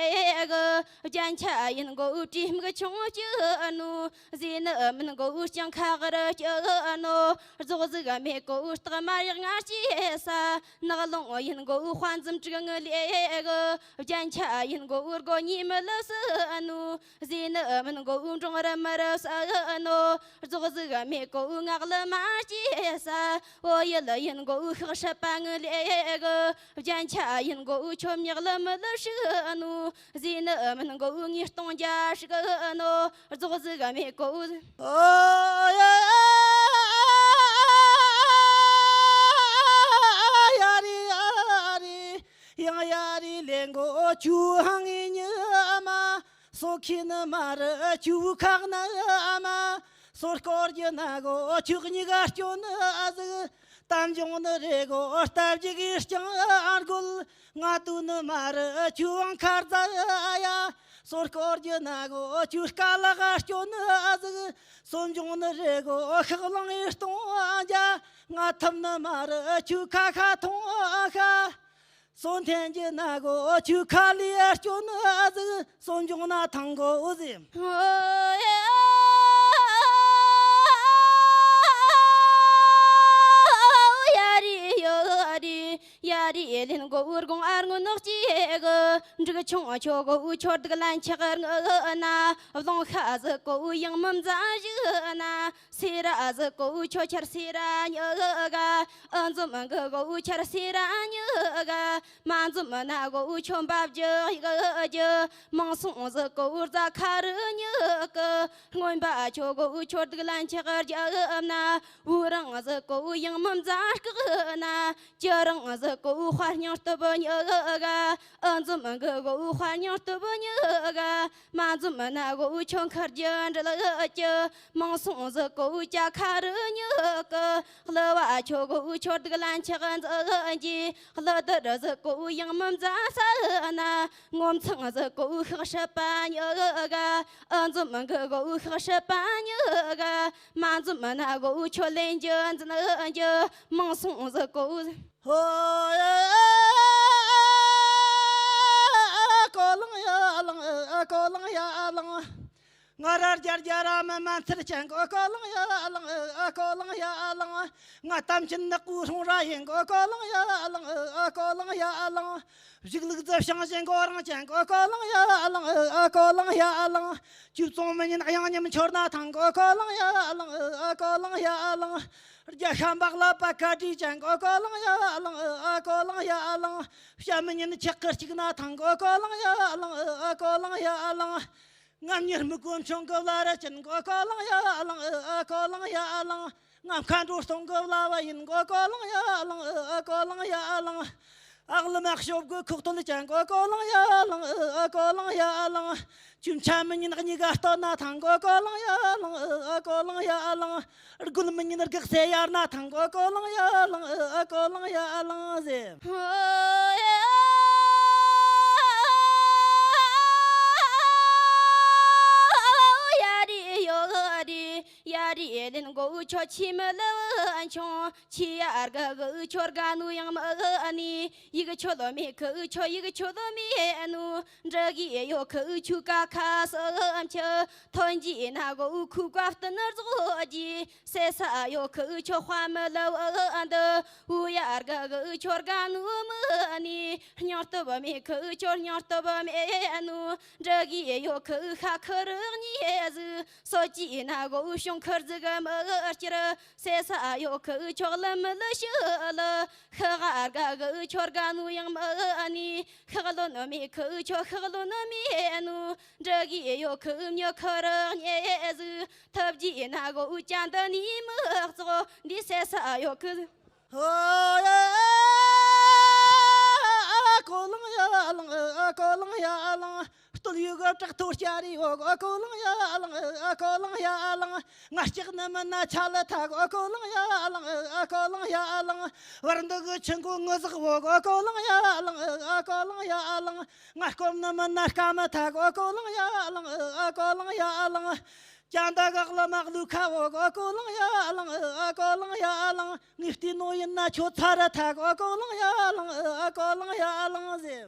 གི། རྒྱན་ཆ་ཡིན་གོ་ཨུ་དྲི་མིག་ཆུང་སྐྱི་ནུ། ཟས་ནི་མིན་གོ་ཨུ་སྤྱང་ཁ་གི་རུ་སྐྱི་ནུ། རྫོགས་ཟིག་མེད་གོ་ཨུ་སྟག་དམར་ཡག་ངར་སྐྱེ་ས། ནག་ལོང་ཡིན་གོ་ཨུ་དཔའ་འཛུམ་དྲུག་ངི་ལེ་གི། རྒྱན་ཆ་ཡིན་གོ་ཨུ་སྒོ་གཉིས་མི་ལུ་སུ་ནུ། ཟས་ནི་མིན་གོ་ཨུ་འབྲོང་རི་མི་རུ་ས་ནོ། རྫོགས་ཟིག་མེད་གོ་ཨུ་ངག་ལི་མ་སྐྱེ་ས། འོ་ཡི་ལི་ཡིན་གོ་ཨུ་ཤག་སྲིད་པ་ངི་ལེ་གི། རྒྱན་ཆ་ཡིན་གོ་ཨུ་ཆོ་མྱག་ལི་མི་ལི་ཧྲིག་ནོ། ཟས་ནི་མིན་གོ་ཨུ་ངི་སྟོང་རྒྱ་ཧྲིག་ནོ། རྫོགས་ཟིག་མེད་གོ་ཨུ། ཨོ་ཡ་ཡ་རི་ཡ་རི། ཡང་ཡ་རི་ལེན་གོ་ཆུ་ཧང་ངི་ཉི་མ། སོ་ཁི་ནི་མ་རི་ཆུ་ཁག་ནི་མ། སོ་སྐོར་གྱི་ན་གོ་ཆུ་གཉིས་ཀ་སྐྱོ་ནི་ཨ་ཟིག། གཏམ་བྱུང་ནི་རེ་གོ་སྟབས་ཀྱི་གི་རྐྱང་ཨ་རྒོལ། ང་དུ་ནི་མ་རི་ཆུ་བང་ཁར་ཛ་ཨ་ཡ། སོ་སྐོར་གྱི་ན་གོ་ཆུ་སྐ་ལ་ག་སྐྱོ་ནི་ཨ་ཟིག། སོ་འབྱུང་ནི་རེ་གོ་ཤག་ལང་ཨེ་སྟོང་ཨ་འཇའ། ང་ཐུབ་ནི་མ་རི་ཆུ་ཁ་ཁ་ཐོང་ཨ་ཤ། སོ་འཐེན་གྱི་ན་གོ་ཆུ་ཁ་ལི་ཨ་སྐྱོ་ནི་ཨ་ཟིག། སོ་འབྱུང་ན་ཐང་གོ་ཨུ་ཟིམ། ཨོ་ཡ་རི་ཡ་རི། ཡ་རི་ལིན་གོ་ཨུ་རྒོང་ཨར་ངུ་ནོག་ཅི་གི། འབྲུག་ཆུང་ཆོ་གོ་ཨུ་ཆོར་དུག་ལན་ཆག་ངུ་ན། རླུང་ཤ་ཟི་གོ་ཨུ་ཡང་མི་མཛའ་ཞུ་ན། སེ་ར་ཟི་གོ་ཨུ་ཆོ་ཆར་སེ་ར་ཉུ་ག། ཨུ་འཛོམ་གི་གོ་ཨུ་ཆར་སེ་ར་ཉུ་ག། མ་འཛོམ་ན་གོ་ཨུ་ཆོ་འབབ་ཇི་གི་ཇི། མང་སོང་ཟི་གོ་ཨུ་རྫ་ཁ་རུ་ཉུ་གི། སྔོན་པ་ཆོ་གོ་ཨུ་ཆོར་དུག་ལན་ཆག་རྒྱ་ཨུ་ན། ཨུ་རང་ཟི་གོ་ཨུ་ཡང་མི་མཛའ་སྐག་ན། ཅི་རང་ཟི་གོ་ཨུ་དཔའ་སྙིང་སྟོབས་ཉུ་ག། ཨུ་འཛོམ་གི་གོ་ཨུ་དཔའ་སྙིང་སྟོབས་ཉུ་ག། མ་འཛོམ་ན་གོ་ཨུ་ཆོ་མཁར་རྒྱུ་འདྲི་ལ་ཅི། མང་སོང་ཟི་གོ་ཨུ་ཅ་ཁ་རུ་ཉུ་ག། ལ་བ་ཆོ་གོ་ཨུ་ཆོར་དུག་ལན་ཆག་འཛི་གི། ལ་དར་ཟི་གོ་ཨུ་ཡང་མི་མཛའ་ས་ན། ངོ་མཚང་ཟི་གོ་ཨུ་ཤག་སྲིད་པ་ཉུ་ག། ཨུ་འཛོམ་གི་གོ་ཨུ་ཤག་སྲིད་པ་ཉུ་ག། མ་འཛོམ་ན་གོ་ཨུ་ཆོ་ལེན་རྒྱུ་འཛིན་རྒྱུ། མང་སོང་ཟི་གོ་ཨུ། ཧོ་ཡ། ཨ་ཀོ་ལང་ཡ་ལང་། ཨ་ཀོ་ལང་ཡ་ལང་། ང་ར་རྒྱ་རྒྱ་ར་མ་མ་ཚར་ཅན་གོ་ཀོ་ལང་ཡ་ལང་། ཨ་ཀོ་ལང་ཡ་ལང་། ང་གཏམ་ཆེན་ནག་པོ་སྲུང་ར་ཡིན་གོ་ཀོ་ལང་ཡ་ལང་། ཨ་ཀོ་ལང་ཡ་ལང་། གཞུག་ལུགས་རྫི་ཤང་ཞེན་གོ་རང་ཅན་གོ་ཀོ་ལང་ཡ་ལང་། ཨ་ཀོ་ལང་ཡ་ལང་། ཅུ་བཙོང་མི་ཉན་གཡང་ཉམ་འཆོར་ན་ཐང་གོ་ཀོ་ལང་ཡ་ལང་། ཨ་ཀོ་ལང་ཡ་ལང་། རྒྱ་ཤ་འབག་ལ་པ་ཀ་དྲི་ཅན་གོ་ཀོ་ལང་ཡ་ལང་། ཨ་ཀོ་ལང་ཡ་ལང་། བྱ་མི་ཉན་ཆག་གི་གཅིག་ན་ཐང་གོ་ཀོ་ལང་ཡ་ལང་། ཨ་ཀོ་ལང་ཡ་ལང་། ང་མྱུར་མི་གོམ་ཆུང་གི་བླ་ར་ཅན་གོ་ཀོ་ལང་ཡ་ལང་། ཨ་ཀོ་ལང་ཡ་ལང་། ང་མཁའ་འགྲོ་སྟོང་གི་བླ་བ་ཡིན་གོ་ཀོ་ལང་ཡ་ལང་། ཨ་ཀོ་ལང་ཡ་ལང་། ཨག་ལི་མ་ཤོབ་གི་ཁོག་ཐོལ་ཅན་གོ་ཀོ་ལང་ཡ་ལང་། ཨ་ཀོ་ལང་ཡ་ལང་། ཅུམ་ཆ་མི་ཉན་གཉིས་ཀ་སྟོད་ན་ཐང་གོ་ཀོ་ལང་ཡ་ལང་། ཨ་ཀོ་ལང་ཡ་ལང་། རྒོལ་མི་ཉན་རྒག་སེ་ཡར་ན་ཐང་གོ་ཀོ་ལང་ཡ་ལང་། ཨ་ཀོ་ལང་ཡ་ལང་ཟེ། ཧོ་ཡ་ཡ་རི་ཡོ་རི། ཡ་རི་ལིན་གོ་ཨུ་ཆོ་ཆི་མི་ལ་ཨན་ཆོང་། ཆི་ཡ་ཨར་ག་གི་ཨུ་ཆོར་ག་ནུ་ཡང་མ་ཨ་ནི། ཡིག་ཆོ་ལོ་མེ་ཁི་ཨུ་ཆོ་ཡིག་ཆོ་ལོ་མེ་ནུ། འདྲ་གི་ཡོ་ཁི་ཨུ་ཆུ་ཀ་ཁ་སོ་ཨམ་ཆི། ཐོན་ཇི་ན་གོ་ཨུ་ཁུ་ཀ་ཏི་ནར་ཟོ་ཨ་ཇི། སེ་ས་ཡོ་ཁི་ཨུ་ཆོ་དཔའ་མི་ལ་ཨ་འདི། ཨུ་ཡ་ཨར་ག་གི་ཨུ་ཆོར་ག་ནུ་མ་ཨ་ནི། སྙིང་སྟོབས་མེ་ཁི་ཨུ་ཆོར་སྙིང་སྟོབས་མེ་ནུ། འདྲ་གི་ཡོ་ཁི་ཨུ་ཤ་ཁི་རུ་ཉི་ཟི། སོ་ཅི་ན་གོ་ཨུ་ཤོང་ཁར་ཟི་ག་མ་ཨ་ཅི་ར། སེ་ས་ཡོ་ཁི་ཨུ་ཆོག་ལ་མི་ལ་ཤི་ལ། ཤི་ག་ཨར་ག་གི་ཨུ་ཆོར་ག་ནུ་ཡང་མ་ཨ་ནི། ཤག་ལོ་ནོ་མེ་ཁི་ཨུ་ཆོ་ཤག་ལོ་ནོ་མེ་ནུ། འདྲ་གི་ཡོ་ཁི་ཨུ་མྱོ་ཁི་ར་ཉེ་ཟི། ཐབ་ཇི་ན་གོ་ཨུ་ཅན་ད་ནི་མི་ཨག་ཙོ་འདི་སེ་ས་ཡོ་ཁི། ཨོ་ཡ། ཨ་ཀོ་ལང་ཡ་ལང་། ཨ་ཀོ་ལང་ཡ་ལང་། སྟོད་ཡུལ་གི་བྲག་ཐོ་སྐྱ་རི་འོག། ཨ་ཀོ་ལང་ཡ་ལང་། ཨ་ཀོ་ལང་ཡ་ལང་། ང་སྐྱག་ནི་མིན་ན་ཆ་ལ་ཐག། ཨ་ཀོ་ལང་ཡ་ལང་། ཨ་ཀོ་ལང་ཡ་ལང་། བར་འདི་གི་ཆུ་མགོ་ངི་ཟག་འོག། ཨ་ཀོ་ལང་ཡ་ལང་། ཨ་ཀོ་ལང་ཡ་ལང་། ང་སྐོམ་ནི་མིན་ན་སྐམ་མི་ཐག། ཨ་ཀོ་ལང་ཡ་ལང་། ཨ་ཀོ་ལང་ཡ་ལང་། ཅང་ད་གག་ལ་མག་ལུ་ཁ་འོག། ཨ་ཀོ་ལང་ཡ་ལང་། ཨ་ཀོ་ལང་ཡ་ལང་། ངས་བལྟས་ནོ་ཡིན་ན་ཁྱོད་ཚ་ར་ཐག། ཨ་ཀོ་ལང་ཡ་ལང་། ཨ་ཀོ་ལང་ཡ་ལང་ཟེར།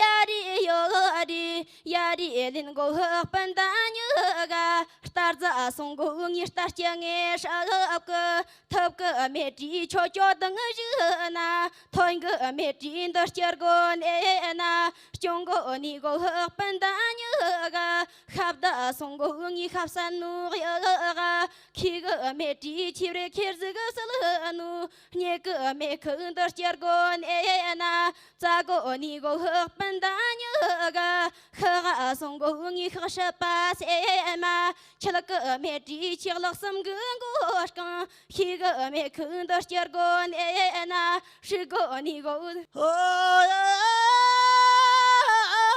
ཡ་རི་ཡོ་རི་ཡ་རི་ལིན་གོ་སྤུན་ཟླ་ཉི་ག། རྟ་རྫ་སོང་གོ་ངའི་རྟ་སྐྱ་ངའི་ཧྲ་གི་ཨབ་གི། ཐུབ་གི་མེད་དྲིས་ཁྱོད་སྐྱོ་དང་བཞུགས་ན། ཐོན་གི་མེད་དྲིས་འདི་སྐྱུར་གོ་ནས་ན། སྐྱོང་གོ་ནི་གོ་སྤུན་ཟླ་ཉི་ག། ཤབ་ད་སོང་གོ་ངའི་ཤབ་ས་ནུ་ཡ་ག། ཁྱི་གི་མེད་དྲིས་ཁྱི་རེ་ཁྱེར་ཟི་གི་སི་ལི་ནུ། རྙེད་གི་མེད་ཁི་འདི་སྐྱུར་གོ་ནས་ན། ཙ་གོ་ནི་གོ་ཤི་སྤུན་ཟླ་ཉི་ག། ཤི་ག་སོང་གོ་ངའི་ཤི་ཤི་པ་སེ་མ། ཁྱི་ལ་གི་མེད་དྲིས་ཁྱི་ལག་གསུམ་གི་མགོ་སྐང་། ཤི་གི་མེད་ཁི་འདི་སྐྱུར་གོ་ནས་ན། ཧྲི་གོ་ནི་གོ། ཨོ་ཡ།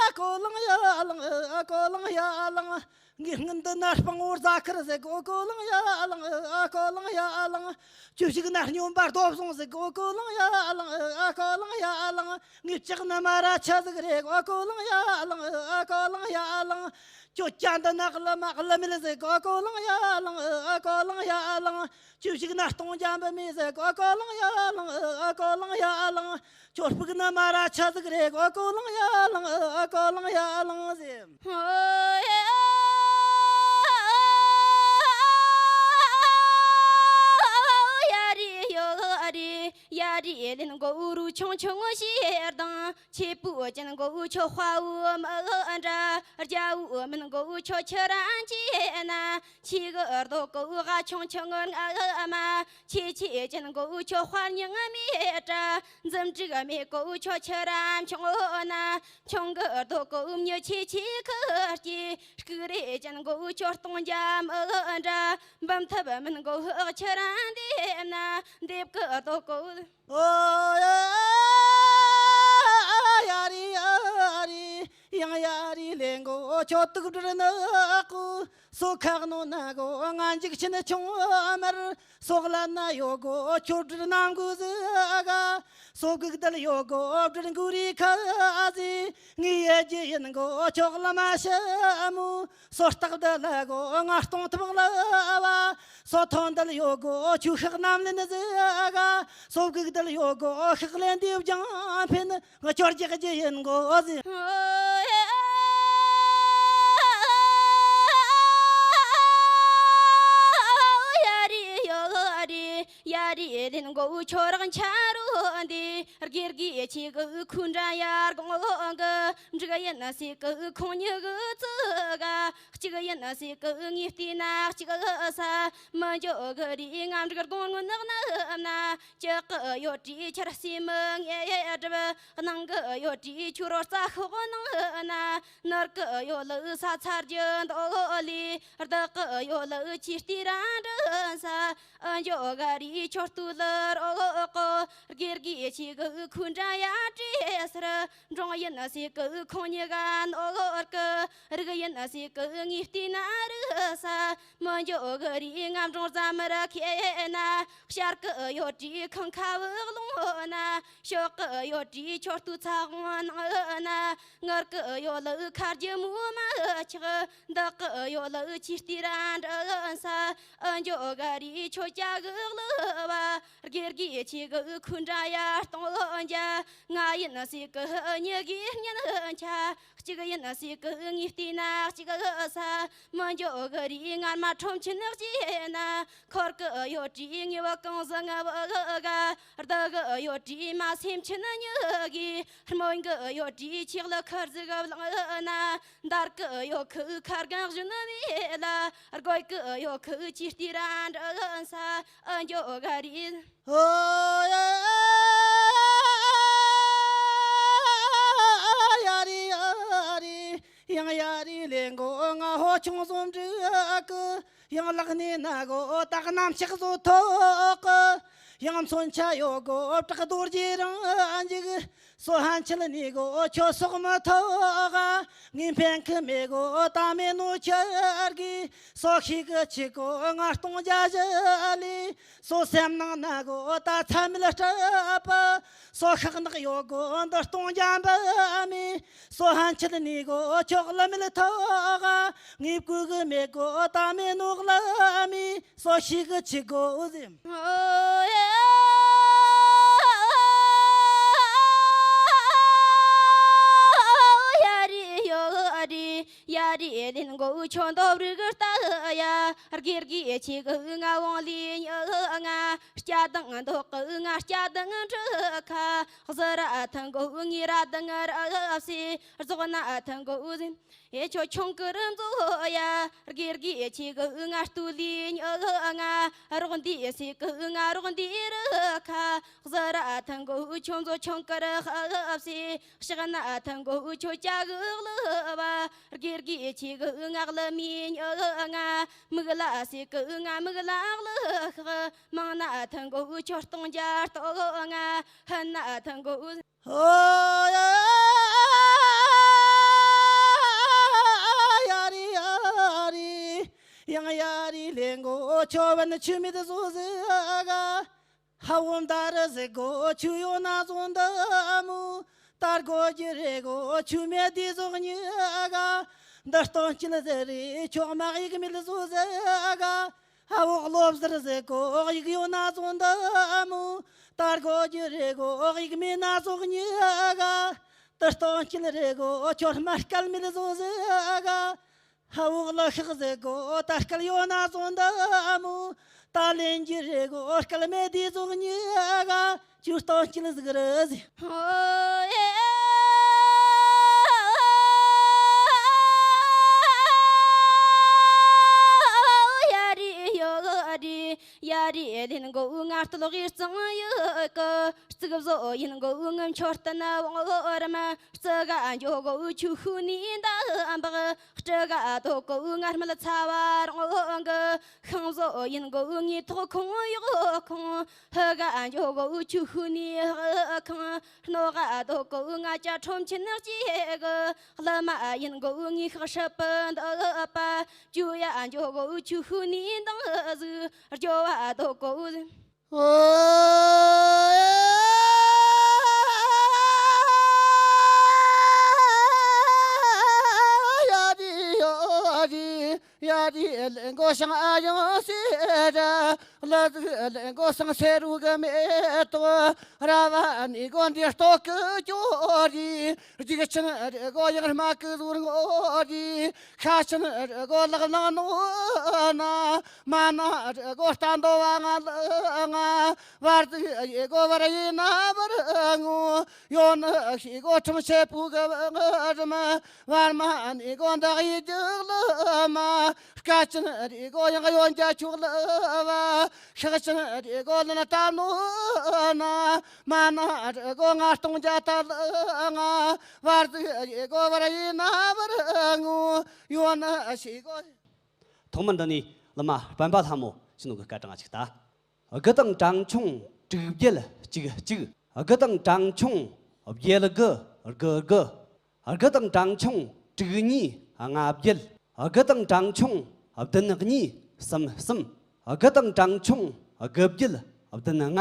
ཨ་ཀོ་ལང་ཡ་ལང་། ཨ་ཀོ་ལང་ཡ་ལང་། ངའི་སྔུན་འདི་ན་སྤང་བོ་རྫ་ཁར་ཟེར་གོ། ཨ་ཀོ་ལང་ཡ་ལང་། ཨ་ཀོ་ལང་ཡ་ལང་། ཅུ་ཞིག་ན་སྨྱོན་པ་སྟོབས་བཟུང་ཟེར་གོ། ཨ་ཀོ་ལང་ཡ་ལང་། ཨ་ཀོ་ལང་ཡ་ལང་། ངའི་ལྕགས་ནི་མ་ར་ཆ་ཟིག་རེད་གོ། ཨ་ཀོ་ལང་ཡ་ལང་། ཨ་ཀོ་ལང་ཡ་ལང་། ཅོ་ཅ་འདི་ནག་ལི་མ་ལི་མིལ་ཟེར་གོ། ཨ་ཀོ་ལང་ཡ་ལང་། ཨ་ཀོ་ལང་ཡ་ལང་། ཅུ་ཞིག་ན་སྟོང་རྒྱ་འབུ་མེ་ཟེར་གོ། ཨ་ཀོ་ལང་ཡ་ལང་། ཨ་ཀོ་ལང་ཡ་ལང་། ཅོ་སྤུག་ནི་མ་ར་ཆ་ཟིག་རེད་གོ། ཨ་ཀོ་ལང་ཡ་ལང་། ཨ་ཀོ་ལང་ཡ་ལང་ཟེར། ཨོ་ཡ་རི་ཡོ་རི་ཡ་རི་ལིན་གོ་རུ་ཆུང་ཆུང་ཞེར་དང་། ཆེ་པོ་ཅན་གོ་ཆོ་དཔའ་བོ་མི་འདྲ། རྒྱ་བོ་མིན་གོ་ཆོ་ཁྱི་རང་ཅེ་ན། ཆེ་གི་རྡོ་གོ་ག་ཆུང་ཆུང་ངར་ང་མ། ཆེ་ཆེ་ཅན་གོ་ཆོ་དཔའ་སྙིང་མེད་དྲ། འཛུམ་དྲུག་མེད་གོ་ཆོ་ཁྱི་རང་ཆུང་ན། ཆུང་གི་རྡོ་གོ་མྱི་ཆེ་ཆེ་ཁི་སྐྱེ། སྐུ་རེ་ཅན་གོ་ཆོ་སྟོང་རྒྱ་མི་འདྲ། འབུམ་ཐབས་མིན་གོ་ཁྱི་རང་འདེབས་ན། འདེབས་གི་རྡོ་གོ། ཨོ་ཡ་ཡ་རི་ཡ་རི། ཡང་ཡ་རི་ལེན་གོ་ཆོ་དུག་སྦྲུལ་ནག་གོ། སོ་ཁག་ནོ་ན་གོ་ང་འཇིགས་ཆེན་ཆུང་མར། སོག་ལ་ན་ཡོ་གོ་ཆོ་སྦྲུལ་ནམ་གོ་ཟི་ག། སོ་གུག་དལ་ཡོ་གོ་སྦྲུལ་གུ་རི་ཁ་ཟི། ངའི་ཡ་ཇི་ཡིན་གོ་ཆོག་ལ་མ་ཤ་མོ། སོ་སྟག་དལ་གོ་ང་སྟོང་ཐུབ་ལ་བ། སོ་ཐོན་དལ་ཡོ་གོ་ཆུ་ཤག་རྣམས་ལེན་ཟི་ག། སོ་གུག་དལ་ཡོ་གོ་ཤག་ལེན་དེ་བྱང་ཕན། ང་ཅོར་རྒྱག་རྒྱུ་ཡིན་གོ་ཟི། ཡ་རི་ཡོ་རི་ཡ་རི་ལིན་གོ་ཆོ་རག་ཆ་རུ་འདི། དགེ་དགེ་ཆེ་གི་ཁུ་འདྲ་ཡར་གོང་གི། འབྲུག་ཡིན་སི་གི་ཁོང་ཉི་གི་ཙི་ག། གཅིག་ཡིན་སི་གི་ངའི་བལྟས་ན་གཅིག་གི་ས། མི་འཇོག་གི་རི་ང་འབྲུག་སྒོང་ངུ་ནག་ནག་ན། ལྕགས་གི་ཡོད་དྲིས་ཆར་སི་མི་ངས་སྒྲིབ། ནང་གི་ཡོད་དྲིས་ཆུ་རོ་རྩྭ་ཤོག་ནང་ན། ནར་གི་ཡོད་ལི་ས་ཚར་རྒྱུ་འདོག་ལི། བདག་གི་ཡོད་ལི་ཆི་སྟེ་ར་འདྲི་ས། ཨ་འཇོ་ག་རི་ཆོ་སྟུ་ལི་རོ་གོ། དགེ་དགེ་ཆེ་གི་ཁུ་འདྲ་ཡ་བྲེ་སར། འབྲོང་ཡིན་སི་གི་ཁོང་ཉི་ག་ནོ་གི། རིག་ཡིན་སི་གི་ངའི་བལྟས་ན་རིག་ས། མི་འཇོ་གི་རི་ང་འབྲོང་རྩ་མི་ར་ཁེ་ན། ཤར་གི་ཡོད་དྲིས་ཁང་ཁ་བུག་ལུང་ན། ཕྱོགས་གི་ཡོད་དྲིས་ཆོ་སྟུ་ཚ་གོང་ནང་ན། ངར་གི་ཡོད་ལི་ཁར་རྒྱུ་མུ་མ་ཆག། བདག་གི་ཡོད་ལི་ཆི་སྟེ་ར་འདྲི་ས། ཨ་འཇོ་ག་རི་ཆོ་ཅ་གི་ལི་བ། དགེ་དགེ་ཆེ་གི་ཁུ་འདྲ་ཡ་སྟོང་ལོ་འཇའ། ང་ཡིན་སི་གི་ཉི་གི་ཉིན་འཆའ། གཅིག་ཡིན་སི་གི་ངའི་བལྟས་ན་གཅིག་གི་ས། མི་འཇོ་གི་རི་ངར་མ་ཁྲོམ་ཆེན་ནག་ཅེ་ན། འཁོར་གི་ཡོད་དྲིས་ངའི་བུ་གང་ཟི་ང་བུ་ག། བདག་གི་ཡོད་དྲིས་མ་སེམས་ཆེན་ཉི་གི། རྨོན་གི་ཡོད་དྲིས་ཆིག་ལ་ཁར་ཟི་ག་བླངས་ན། འདར་གི་ཡོད་ཁི་ཁར་གང་བཞིན་མེད་ལ། རྒོད་གི་ཡོད་ཁི་ཆི་སྟེ་ར་འདྲི་ས། ཨ་འཇོ་ག་རི། ཨོ་ཡ་ཡ་རི་ཡ་རི། ཡང་ཡ་རི་ལེན་གོ་ང་ཧོ་ཆུང་ཟོམ་འབྲི་གི། ཡང་ལག་ནས་ན་གོ་ད་གནམ་ཕྱག་བཟོ་ཐོག་གི། ཡང་མཚོན་ཆ་ཡོད་གོ་བྲག་རྡོ་རྗེ་རང་འཇིག། སོ་ཧན་ཆལ་ནི་གོ་ཁྱོད་སོག་མི་ཐོག་ག། ངའི་ཕན་ཁི་མེད་གོ་ད་མེད་ནོ་ཁྱེར་གི། སོ་ཤི་གི་ཆི་གོ་ང་སྟོང་རྒྱ་བཞི་ལི། སོ་སེམས་ནང་ན་གོ་ད་ཚ་མིལ་སྤྲད་པ། སོ་ཤག་ནག་ཡོད་གོ་འདི་སྟོང་རྒྱ་འབའ་མི། སོ་ཧན་ཆལ་ནི་གོ་ཁྱོག་ལ་མིལ་ཐོག་ག། ངའི་བཀོད་གི་མེད་གོ་ད་མེད་ནོ་ལ་མི། སོ་ཤི་གི་ཆི་གོ་ཟིམ། ཡ་རི་ཡོ་རི། ཡ་རི་ལིན་གོ་ཆོ་འདོབ་རི་གི་ལྟ་ཡ། རྒེ་རྒེ་ཆི་གི་ང་བོང་ལི་ཉི་ང་། སྐྱ་དང་འདོག་གི་ང་སྐྱ་དང་འབྲི་ཁ། གཟི་ར་ཐང་གོ་ངི་ར་དང་ར་སི། རྫོགས་ན་ཐང་གོ་ཟིན། ཨེ་ཆོ་ཆུང་ཀི་རི་མཛོ་ཡ། རྒེ་རྒེ་ཆི་གི་ང་སྟུ་ལི་ཉི་ང་། རོག་འདི་སི་གི་ང་རོག་འདི་རི་ཁ། གཟི་ར་ཐང་གོ་ཆུང་མཛོ་ཆུང་ཀི་རི་ཁ་སི། ཕྱག་ན་ཐང་གོ་ཆོ་ཅག་གི་ལི་བ། རྒེ་རྒེ་ཆི་གི་ང་ལི་མི་ཉི་ང་། མིག་ལ་སི་གི་ང་མིག་ལ་ལི་ཁ། མང་ན་ཐང་གོ་ཆོ་སྟོང་རྒྱ་སྟོ་ང་། ཧན་ན་ཐང་གོ། ཨོ་ཡ་ཡ་རི་ཡ་རི། ཡང་ཡ་རི་ལེན་གོ་ཆོ་བན་ཆུ་མེད་བཟོ་ཟི་ག། ཧ་བོ་མདའ་རི་ཟི་གོ་ཆུ་ཡོ་ན་བཟོ་འདི་མོ། ད་རྒོ་རྒྱུ་རེ་གོ་ཆུ་མེད་དི་བཟོ་ཉི་ག། འདི་སྟོན་སྐྱིད་ཟི་རི་ཆོག་མ་ཡིག་མེད་བཟོ་ཟི་ག། ཧ་འོག་སློབ་ཟུར་ཟེར་གོ་ཡིག་ཡོད་ན་བཟུང་འདི་མོ། ད་རྒོ་རྒྱུ་རེ་གོ་ཡིག་མེད་ན་བཟུང་ཉི་ག། ད་སྟོན་སྐྱིད་རེ་གོ་ཁྱོད་མ་སྐལ་མེད་བཟུང་ཟེར་ག། ཧ་འོག་ལ་ཤག་ཟེར་གོ་ད་སྐལ་ཡོད་ན་བཟུང་འདི་མོ། ད་ལེན་རྒྱུ་རེ་གོ་སྐལ་མེད་དེ་བཟུང་ཉི་ག། ཅུ་སྟོན་སྐྱིད་ཟིག་རེད་ཟེར། ཧོ་ཡ་ཡ་རི་ཡོ་རི། ཡ་རི་ལིན་གོ་ང་སྟོད་ལོག་གི་གཙང་ཡོད་གི། རྩིག་བཟོ་ཡིན་གོ་ངམ་ཆོར་ཏན་བང་འོ་ར་མ། རྩི་ག་འཇོ་གོ་ཆུ་ཤུ་ནི་འདམ་བག། སྤྲི་ག་དོ་གོ་ང་སྨད་ཚ་བ་རང་འོ་གི། ཤིང་བཟོ་ཡིན་གོ་ངའི་ཐོག་ཁོང་ཡོག་ཁོང་། ཧི་ག་འཇོ་གོ་ཆུ་ཤུ་ནི་ཧི་ཁང་། སྣོ་ག་དོ་གོ་ང་ཅ་ཁྲོམ་ཆེན་ནག་ཅི་གི། བླ་མ་ཡིན་གོ་ངའི་ཤག་ཧྲི་པི་འདི་པ། ཅུ་ཡ་འཇོ་གོ་ཆུ་ཤུ་ནི་འདང་ཟིག། རྒྱོ་བ་དོ་གོ་ཟིག། ཨོ་ཡ་དི་ཡོ་དི། ཡ་དི་ལེན་གོ་ཤང་ཨ་ཡང་སི་ར། ལ་དི་ལེན་གོ་སང་སེ་རུ་ག་མེ་ཏོ། ར་བ་ནི་གོ་འདི་ལྟོ་ཀི་ཅོ་དི། རྒྱུག་ཆེན་རི་གོ་ཡང་མ་ཀི་ཟུར་ངོ་དི། ཤ་ཆེན་རི་གོ་ལག་ནང་ནོ་ན། མ་ན་རི་གོ་རྟ་འདོ་བ་ང་ལ་ང་། བར་དུ་ཡི་གོ་བར་ཡི་ན་བར་ངོ་། ཡོ་ན་ཤི་གོ་ཁྲང་ཆེ་པུ་ག་བ་ང་རི་མ། བར་མ་ནི་གོ་འདག་ཡི་རྒྱུག་ལ་མ། སྐད་ཅན་རི་གོ་ཡང་ཡོན་རྒྱ་ཆུག་ལ་བ། ཤག་ཅན་རི་གོ་ལ་ན་ད་ནོ་ན། མ་ན་རི་གོ་ང་སྟོང་རྒྱ་ད་ལ་ང་། བར་དུ་ཡི་གོ་བར་ཡི་ན་བར་ངོ་། ཡོ་ན་ཤི་གོ། ཐོག་མར་འདི་ནས་བླ་མ་སྤེན་པ་ལྷ་མོ་ཞུ་ནོ་གི་སྐར་གྲངས་ཅིག་ལྟ། དགུ་དང་གྲངས་ཆུང་དྲུག་བརྒྱད་གཅིག་གཅིག། དགུ་དང་གྲངས་ཆུང་བརྒྱད་དགུ་དགུ་དགུ། དགུ་དང་གྲངས་ཆུང་དྲུག་གཉིས་ལྔ་བརྒྱད། དགུ་དང་གྲངས་ཆུང་བདུན་གཉིས་གསུམ་གསུམ། དགུ་དང་གྲངས་ཆུང་དགུ་བརྒྱད་བདུན་ལྔ།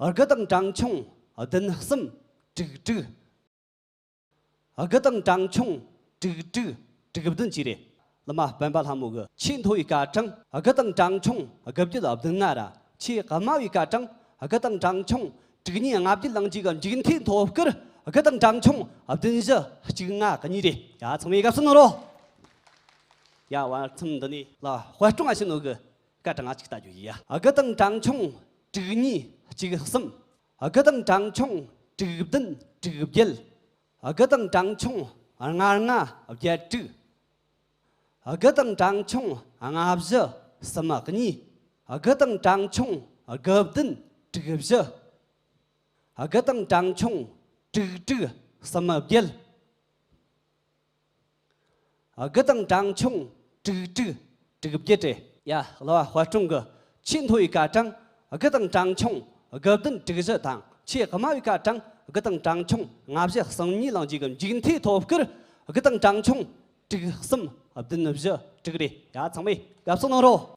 དགུ་དང་གྲངས་ཆུང་བདུན་གསུམ་དྲུག་དྲུག། དགུ་དང་གྲངས་ཆུང་དྲུག་དྲུག་དྲུག་བདུན་བཅས་རེད། བླ་མ་སྤེན་པ་ལྷ་མོ་གི་ཆེས་མཐོ་བའི་སྐར་གྲངས་དགུ་དང་གྲངས་ཆུང་དགུ་བརྒྱད་བདུན་ལྔ་ར། ཆེས་དམའ་བའི་སྐར་གྲངས་དགུ་དང་གྲངས་ཆུང་དྲུག་གཉིས་ལྔ་བརྒྱད་ལང་རྒྱུ་གི་མཇུག་མཐའི་མཐོ་སྐར་དགུ་དང་གྲངས་ཆུང་བདུན་བཞི་གཅིག་ལྔ་གཉིས་རེད། ཡ་ཚང་མས་དགའ་བསུ་གནང་རོགས། ཡ་བར་མཚམས་འདི་ནས་ལ་དཔལ་སྤྲུང་ང་ཞུ་ནོ་གི་སྐར་གྲངས་ང་གཅིག་ལྟ་རྒྱུ་ཡིན་ཡ། དགུ་དང་གྲངས་ཆུང་དྲུག་གཉིས་གཅིག་གསུམ། དགུ་དང་གྲངས་ཆུང་དྲུག་བདུན་དྲུག་བརྒྱད། དགུ་དང་གྲངས་ཆུང་ལྔ་ལྔ་བརྒྱད་དྲུག། དགུ་དང་གྲངས་ཆུང་ལྔ་བཞི་གསུམ་གཉིས། དགུ་དང་གྲངས་ཆུང་དགུ་བདུན་དྲུག་བཞི། དགུ་དང་གྲངས་ཆུང་དྲུག་དྲུག་གསུམ་བརྒྱད། དགུ་དང་གྲངས་ཆུང་དྲུག་དྲུག་དྲུག་བརྒྱད་རེད། ཡ། གླུ་བ་དཔལ་སྤྲུལ་གི་ཆེས་མཐོ་བའི་ཀ་གྲངས་དགུ་དང་གྲངས་ཆུང་དགུ་བདུན་དྲུག་བཞི་དང་། ཆེས་དམའ་བའི་ཀ་གྲངས་དགུ་དང་གྲངས་ཆུང་ལྔ་བཞི་གསུམ་གཉིས་ལ་འཇུག་གི་མཇུག་མཐའི་ཐོབ་སྐར་དགུ་དང་གྲངས་ཆུང་དྲུག་གསུམ་བདུན་བཞི་དྲུག་རེད། ཡ། ཚང་མས་དགའ་བསུ་གནང་རོགས།